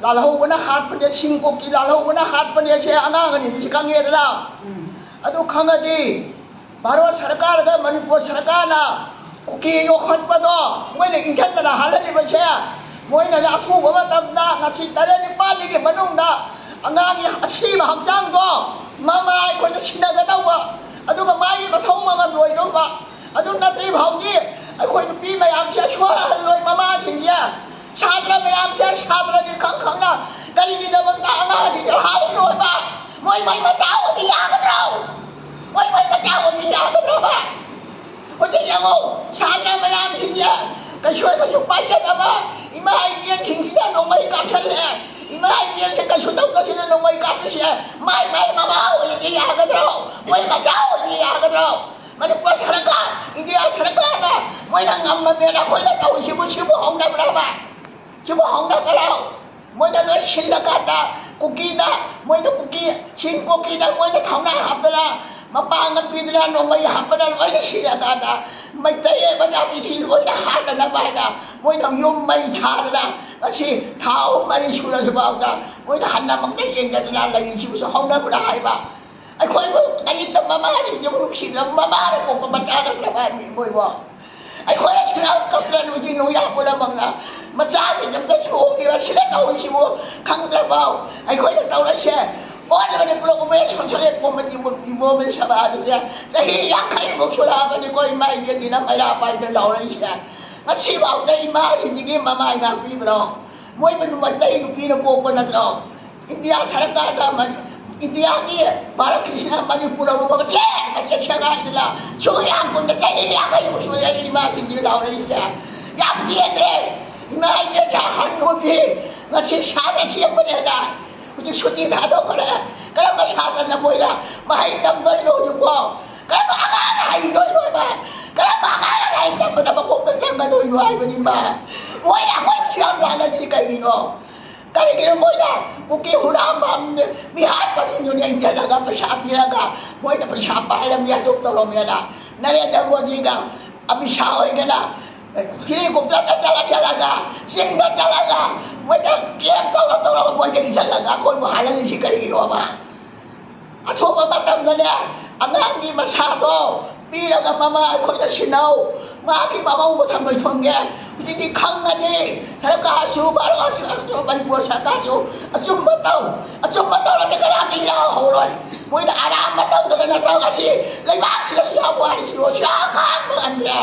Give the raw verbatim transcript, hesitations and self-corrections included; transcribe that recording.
ꯂꯥꯜꯍꯧꯕꯅ ꯍꯥꯠꯄꯅꯦ, ꯁꯤꯡ ꯀꯣꯛꯀꯤ ꯂꯥꯜꯍꯧꯕꯅ ꯍꯥꯠꯄꯅꯦ, ꯁꯦ ꯑꯉꯥꯡ ꯑꯅꯤꯁꯤ ꯈꯪꯉꯦꯗꯅ꯫ ꯎꯝ꯫ ꯑꯗꯨ ꯈꯪꯉꯗꯤ ꯚꯥꯔꯠ ꯁꯔꯀꯥꯔꯒ ꯃꯅꯤꯄꯨꯔ ꯁꯔꯀꯥꯔꯅ ꯀꯨꯀꯤ ꯌꯣꯛꯈꯠꯄꯗꯣ ꯃꯣꯏꯅ ꯏꯟꯖꯟꯗꯅ ꯍꯥꯠꯍꯜꯂꯤꯕꯁꯦ, ꯃꯣꯏꯅ ꯑꯊꯨꯕ ꯃꯇꯝꯗ ꯉꯁꯤ ꯇꯔꯦꯠ ꯅꯤꯄꯥꯜꯅꯤꯒꯤ ꯃꯅꯨꯡꯗ ꯑꯉꯥꯡꯒꯤ ꯑꯁꯤꯕ ꯍꯛꯆꯥꯡꯗꯣ ꯃꯃꯥ ꯑꯩꯈꯣꯏꯅ ꯁꯤꯟꯅꯒꯗꯧꯕ, ꯑꯗꯨꯒ ꯃꯥꯒꯤ ꯃꯊꯧ ꯃꯉꯝ ꯂꯣꯏꯗꯧꯕ꯫ ꯑꯗꯨ ꯅꯠꯇ꯭ꯔꯤ ꯐꯥꯎꯗꯤ ꯑꯩꯈꯣꯏ ꯅꯨꯄꯤ ꯃꯌꯥꯝꯁꯦ ꯁꯣꯏꯍꯜꯂꯣꯏ꯫ ꯃꯃꯥꯁꯤꯡꯁꯦ, ꯁꯥꯇ꯭ꯔ ꯃꯌꯥꯝꯁꯦ, ꯁꯥꯇ꯭ꯔꯅꯤ ꯈꯪ ꯈꯪꯅ ꯀꯔꯤꯒꯤꯗꯃꯛꯇ ꯑꯉꯥꯡꯁꯤꯡꯁꯦ ꯍꯥꯠꯂꯤꯅꯣꯕ? ꯃꯣꯏ ꯃꯣꯏ ꯃꯆꯥ ꯑꯣꯏꯗꯤ ꯌꯥꯒꯗ꯭ꯔꯣ? ꯃꯣꯏ ꯃꯣꯏ ꯃꯆꯥ ꯑꯣꯏꯗꯤ ꯌꯥꯒꯗ꯭ꯔꯣꯕ? ꯍꯧꯖꯤꯛ ꯌꯦꯡꯉꯨ, ꯁꯥꯇ꯭ꯔ ꯃꯌꯥꯝꯁꯤꯡꯁꯦ ꯀꯩꯁꯨ ꯀꯩꯁꯨ ꯄꯥꯏꯖꯗꯕ ꯏꯃꯥ ꯏꯕꯦꯟꯁꯤꯡꯁꯤꯅ ꯅꯣꯡꯃꯩ ꯀꯥꯞꯁꯜꯂꯦ꯫ ꯏꯃꯥ ꯏꯕꯦꯟꯁꯦ ꯀꯩꯁꯨ ꯇꯧꯗꯁꯤꯅ ꯅꯣꯡꯃꯩ ꯀꯥꯞꯄꯤꯁꯦ ꯃꯥꯏ ꯃꯥꯏ ꯃꯃꯥ ꯑꯣꯏꯔꯗꯤ ꯌꯥꯒꯗ꯭ꯔꯣ? ꯃꯣꯏ ꯃꯆꯥ ꯑꯣꯏꯔꯗꯤ ꯌꯥꯒꯗ꯭ꯔꯣ? ꯃꯅꯤꯄꯨꯔ ꯁꯔꯀꯥꯔ, ꯏꯟꯗꯤꯌꯥ ꯁꯔꯀꯥꯔꯅ ꯃꯣꯏꯅ ꯉꯝꯃꯝꯃꯦꯅ ꯑꯩꯈꯣꯏꯗ ꯇꯧꯔꯤꯁꯤꯕꯨ ꯁꯤꯕꯨ ꯍꯧꯅꯕ꯭ꯔꯕ? ꯁꯤꯕꯨ ꯍꯧꯅꯕ꯭ꯔꯣ? ꯃꯣꯏꯅ ꯂꯣꯏ ꯁꯤꯜꯂꯀꯥꯟꯗ ꯀꯨꯀꯤꯗ, ꯃꯣꯏꯅ ꯀꯨꯀꯤ, ꯁꯤꯡ ꯀꯣꯛꯀꯤꯗ ꯃꯣꯏꯅ ꯊꯧꯅꯥ ꯍꯥꯞꯇꯅ, ꯃꯄꯥꯡꯒꯜ ꯄꯤꯗꯅ, ꯅꯣꯡꯃꯩ ꯍꯥꯞꯄꯅ ꯂꯣꯏꯅ ꯁꯤꯜꯂꯀꯥꯟꯗ ꯃꯩꯇꯩ ꯃꯆꯥꯅꯨꯄꯤꯁꯤ ꯂꯣꯏꯅ ꯍꯥꯠꯅꯅꯕ ꯍꯥꯏꯅ ꯃꯣꯏꯅ ꯌꯨꯝ ꯃꯩ ꯊꯥꯗꯅ ꯉꯁꯤ ꯊꯥ ꯑꯍꯨꯝ ꯃꯔꯤ ꯁꯨꯔꯁꯤ ꯐꯥꯎꯗ ꯃꯣꯏꯅ ꯍꯟꯅ ꯑꯃꯨꯛꯇ ꯌꯦꯡꯗꯗꯅ ꯂꯩꯔꯤꯁꯤꯕꯨꯁꯨ ꯍꯧꯅꯕ꯭ꯔꯥ ꯍꯥꯏꯕ? ꯑꯩꯈꯣꯏꯕꯨ ꯀꯔꯤꯝꯇ ꯃꯃꯥꯁꯤꯡꯁꯤꯕꯨ ꯅꯨꯡꯁꯤꯗ꯭ꯔꯕ, ꯃꯃꯥꯅ ꯄꯣꯛꯄ ꯃꯆꯥ ꯅꯠꯇ꯭ꯔꯕ ꯃꯤ ꯃꯣꯏꯕꯨ? ꯑꯩꯈꯣꯏꯅ ꯁꯨꯅꯥ ꯀꯞꯇꯅ ꯅꯨꯡꯁꯤ ꯅꯨꯡꯌꯥ ꯄꯨꯝꯅꯃꯛꯅ ꯃꯆꯥꯁꯤꯡꯁꯤꯝꯇ ꯁꯣꯛꯈꯤꯕ ꯁꯤꯗ ꯇꯧꯔꯤꯁꯤꯕꯨ ꯈꯪꯗ꯭ꯔꯕꯣ? ꯑꯩꯈꯣꯏꯅ ꯇꯧꯔꯛꯏꯁꯦ ꯑꯣꯟꯕꯅꯤ ꯄꯨꯂꯞ ꯎꯃꯦ ꯁꯣꯟꯁꯔꯦ ꯄꯣꯝꯕ ꯏꯕꯣꯝ ꯁꯃꯥꯖꯁꯦ ꯆꯍꯤ ꯌꯥꯡꯈꯩꯃꯨꯛ ꯁꯨꯔꯛꯑꯕꯅꯤꯀꯣ ꯏꯃꯥ ꯏꯕꯦꯟꯁꯤꯅ ꯃꯩꯔꯥ ꯄꯥꯏꯗ ꯂꯥꯎꯔꯛꯏꯁꯦ꯫ ꯉꯁꯤꯐꯥꯎꯗ ꯏꯃꯥꯁꯤꯡꯁꯤꯒꯤ ꯃꯃꯥꯏ ꯉꯥꯛꯄꯤꯕ꯭ꯔꯣ? ꯃꯣꯏꯕꯨ ꯃꯩꯇꯩ ꯅꯨꯄꯤꯅ ꯄꯣꯛꯄ ꯅꯠꯇ꯭ꯔꯣ? ꯏꯟꯗꯤꯌꯥ ꯁꯔꯀꯥꯔꯅ ꯃꯅꯤ-, ꯏꯟꯗꯤꯌꯥꯒꯤ ꯚꯥꯔꯠꯀꯤꯁꯤꯅ ꯃꯅꯤꯄꯨꯔ ꯑꯃ ꯃꯆꯦꯠ ꯃꯆꯦꯠ ꯁꯦꯒꯥꯏꯗꯅ ꯁꯨ ꯌꯥꯝ ꯀꯨꯝꯅ ꯆꯍꯤ ꯌꯥꯡꯈꯩꯃꯨꯛ ꯁꯨꯔꯦ ꯏꯃꯥꯁꯤꯡꯁꯤ ꯂꯥꯎꯔꯛꯏꯁꯦ꯫ ꯌꯥꯝ ꯄꯦꯟꯗ꯭ꯔꯦ꯫ ꯏꯃꯥ ꯏꯕꯦꯟꯁꯦ ꯑꯍꯟ ꯑꯣꯏꯕꯤ ꯉꯁꯤ ꯁꯥꯇ꯭ꯔ ꯁꯦꯝꯕꯅꯦꯅ ꯍꯧꯖꯤꯛ ꯁꯨꯇꯤ ꯊꯥꯗꯣꯛꯈ꯭ꯔꯦ꯫ ꯀꯔꯝꯕ ꯁꯥꯇ꯭ꯔꯅ ꯃꯣꯏꯅ ꯃꯍꯩ ꯇꯝꯗꯣꯏꯅꯣ ꯍꯧꯖꯤꯛꯄꯣ? ꯀꯔꯝꯕ ꯑꯉꯥꯡꯅ ꯍꯩꯗꯣꯏꯅꯣꯕ? ꯀꯔꯝꯕ ꯑꯉꯥꯡꯅ ꯂꯥꯏꯔꯤꯛ ꯇꯝꯕꯗ ꯃꯀꯣꯛꯇ ꯆꯪꯒꯗꯣꯏꯅꯣ ꯍꯥꯏꯕꯅꯤꯃ? ꯃꯣꯏꯅ ꯑꯩꯈꯣꯏꯕꯨꯁꯨ ꯌꯥꯝ ꯂꯥꯟꯅꯁꯤ ꯀꯩꯒꯤꯅꯣ? ꯀꯔꯤꯒꯤꯅꯣ ꯃꯣꯏꯅ ꯀꯨꯀꯤ ꯍꯨꯔꯥꯟꯕ ꯃꯤꯍꯥꯠꯄꯁꯤꯡꯗꯨꯅ ꯏꯟꯁꯤꯜꯂꯒ ꯄꯩꯁꯥ ꯄꯤꯔꯒ ꯃꯣꯏꯅ ꯄꯩꯁꯥ ꯄꯥꯏꯔꯝꯃꯤ ꯑꯗꯨ ꯇꯧꯔꯝꯃꯦꯅ ꯅꯔꯦꯟꯗ꯭ꯔ ꯃꯣꯗꯤꯒ ꯑꯃꯤꯠ ꯁꯥ ꯍꯣꯏꯒꯅ ꯍꯦꯂꯤꯀꯣꯞꯇꯔꯗ ꯆꯠꯂ ꯆꯠꯂꯒ ꯆꯤꯡꯗ ꯆꯠꯂꯒ ꯃꯣꯏꯅ ꯀꯦꯝ ꯇꯧꯔ ꯇꯧꯔꯒ ꯃꯣꯏꯗꯒꯤ ꯆꯠꯂꯒ ꯑꯩꯈꯣꯏꯕꯨ ꯍꯥꯜꯍꯜꯂꯤꯁꯤ ꯀꯔꯤꯒꯤꯅꯣꯕ? ꯑꯊꯨꯕ ꯃꯇꯝꯗꯅꯦ, ꯑꯉꯥꯡꯒꯤ ꯃꯁꯥꯗꯣ ꯄꯤꯔꯒ ꯃꯃꯥ ꯑꯩꯈꯣꯏꯗ ꯁꯤꯟꯅꯧ꯫ ꯃꯍꯥꯛꯀꯤ ꯃꯃꯧꯕ ꯊꯝꯃꯣꯏ ꯊꯣꯟꯒꯦ꯫ ꯍꯧꯖꯤꯛꯇꯤ ꯈꯪꯉꯗꯤ ꯁꯔꯀꯥꯔꯁꯨ, ꯚꯥꯔꯠ ꯁꯔꯀꯥꯔꯁꯨ, ꯃꯅꯤꯄꯨꯔ ꯁꯔꯀꯥꯔꯁꯨ ꯑꯆꯨꯝꯕ ꯇꯧ꯫ ꯑꯆꯨꯝꯕ ꯇꯧꯔꯗꯤ ꯀꯅꯥꯝꯇ ꯏꯔꯥꯡ ꯍꯧꯔꯣꯏ꯫ ꯃꯣꯏꯅ ꯑꯔꯥꯟꯕ ꯇꯧꯗꯅ ꯅꯠꯇ꯭ꯔꯣ ꯉꯁꯤ ꯂꯩꯕꯥꯛꯁꯤꯗꯁꯨ ꯌꯥꯝ ꯋꯥꯔꯤꯁꯤꯕꯣ? ꯁꯨꯡꯈꯥꯡ ꯈꯥꯡꯕ ꯉꯝꯗ꯭ꯔꯦ꯫